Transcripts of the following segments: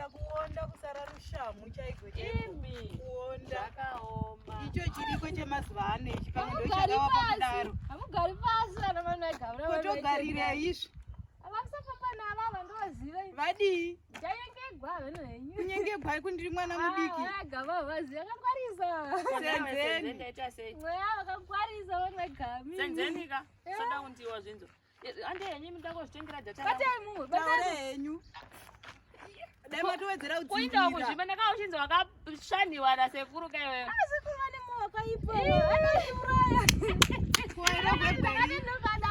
Kuita kuonda kusara rushamhu chaiko chaiko. Imi. Kuonda. Zvakaoma. Icho chiriko chemazuva ano ichi pamwe Hamugari ndochakava pasi. pakudaro. Hamugari pasi vana vanagara. Kotogarirei izvi? Avamusafamba navo ava ndovaziva. Vadii? Ndichanyengegwa vano henyu. Kunyengegwa kundiri mwana mudiki. Vagama vaziva vakangwarisa. Senzeni. Ndaita sei? Mweya vakangwarisa vanagami. Senzeni ka. Sada kundiwa zvinzo. Ande henyu imi ndakuzvitengera data. Batai mumwe, Taura batai. henyu. Dai matowedzera Kuinda kudzimbira. kuzvimba ndakauchinzi wakashaniwa nasekuru ka iwewe. Asi kuri vane moyo wakaipa. Vanotiuraya. Kuwaira gwegwei.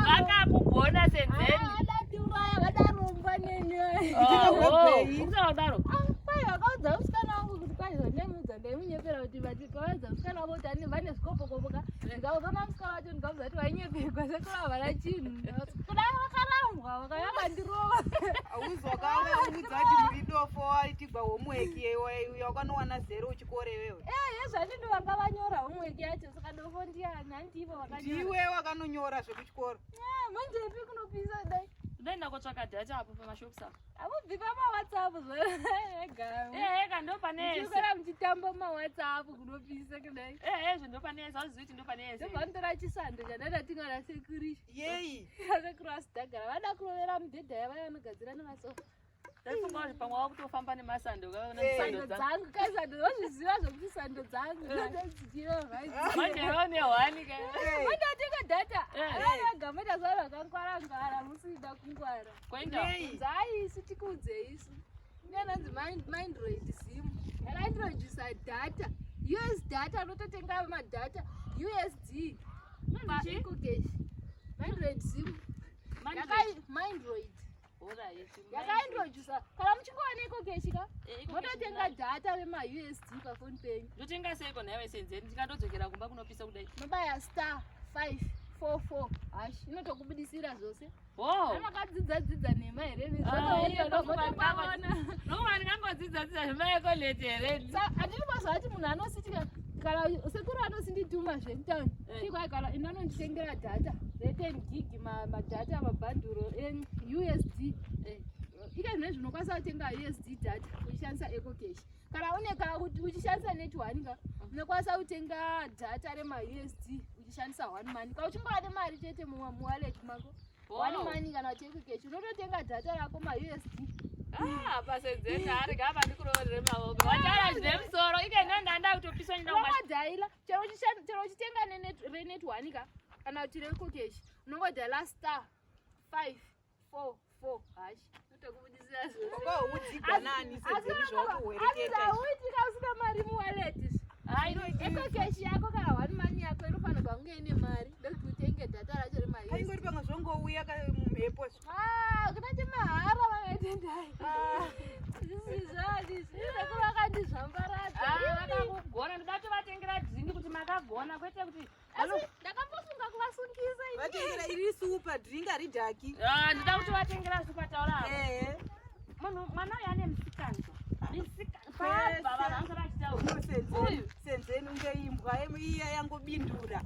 Vakakugona Senzeni. Vanotiuraya, vadaromba neni. Gwegwei. Ukutaura kudaro. Kwai vakaudza musikana wangu kuti kwai zvandaimuudza ndaimunyepera kuti vati kaudza musikana wavo kuti ane vane zvikopokopoka ndikaona musikana wacho ndikaudza kuti vainyepegwa sekuru havana chinhu kuda vakarambwa vakauya vandirova Auzi wakaudza kuti muri dofo waitigwa homework wakanowana zero uchikoro iwewe. ee zvandini vanga vanyora homework yacho saka dofo ndiani handivo vakanyora Ndiwe wakanonyora zvekuchikoro. manjepi kunopisa dai Ndaenda kotsvaka data apo pamashops apo. amubvi pamawhatsapp zvega Eh, ka ndo pane ese. muchikwera muchitamba mawhatsapp kunopisa kudai Eh, eh, ndo pane ese. Auzivi kuti ndo pane ese. ndobva nditora chisando chandandatinga nasekuru Yei. sekuru asidhagara vada kurovera mibhedha yavaya vanogadzira nemasofa Ndaifunga kuti pamwe wakutofamba nemasando ukaona Eh. sando sando dzangu. dzangu kai sando vozviziva zvokuti sando dzangu ndodzichirova Manje iwe une hwani ka. Eh, mandatenga data Eh. vanagameta zvanhu vakangwara-ngwara musida kungwara Kuenda. Nei. dzai isu tikuudzei isu inananzi mindroid zim yakaintrodusa data us data unototenga madata usd paecocash mindroid zim mindroid yakaintrodusa kana muchingowana ecocash ka mototenga data remausd pafoni penyu Ndotenga seiko nhaiwe Senzeni ndingandodzokera kumba kunopisa kudai. mobaya star 544 hash inotokubudisira zvose Oh. makadzidza dzidza nhema here Ah, iye, motopaona Nokuma ndingangodzidza dzidza zvemaekoleti here. handiri mazvati munhu anositi kana sekuru anosindituma zvekutauni Eh. tikwai kana ino anonditengera data re10 gig madata mabhanduro eusd Eh. ike zvino zvinokwanisa kutenga usd data uchishandisa ecocash kana une ka kuti uchishandisa net one ka unokwanisa kutenga data remausd uchishandisa one money ka uchingova nemari chete muwallet mako one Wow. money kana kuti ecocash unototenga data rako mausd Ah, paSenzeni hari gava ndikuroverere maoko. Wataura zvine musoro. Ike ndo ndanda kutopiswa nyina kuma. unongodhaila chero uchitenga renet one ka kana kuti reecocash unongodhaila star 544 hash tokubudisira Wakaudzigwa nani Senzeni zvawatohwereketa izvi? auitika usina mari muwallet Ai, ecocash yako kana one money yako inofanirwa kunge ine mari ndokuti utenge data racho remaus Kaingori pamwe zvongouya mumhepo. kuna chemahara vakaitendai Ah. zvisizvazvizvisekuru vakandizvambaradza ah, vakakugona ndoda kutovatengera drink kuti makagona kwete kuti asi ndakambofunga kuvasungisa ini. Vatengera iri super drink haridhaki. Ah, ndoda kuti vatengera super taura apa. Ehe. Munhu mwana uyu ane musikanzwa. Misika pabva vanhu vanenge vachitaura. Uno Senzeni. Uyu. Senzeni unge imbwa iya yangobindura.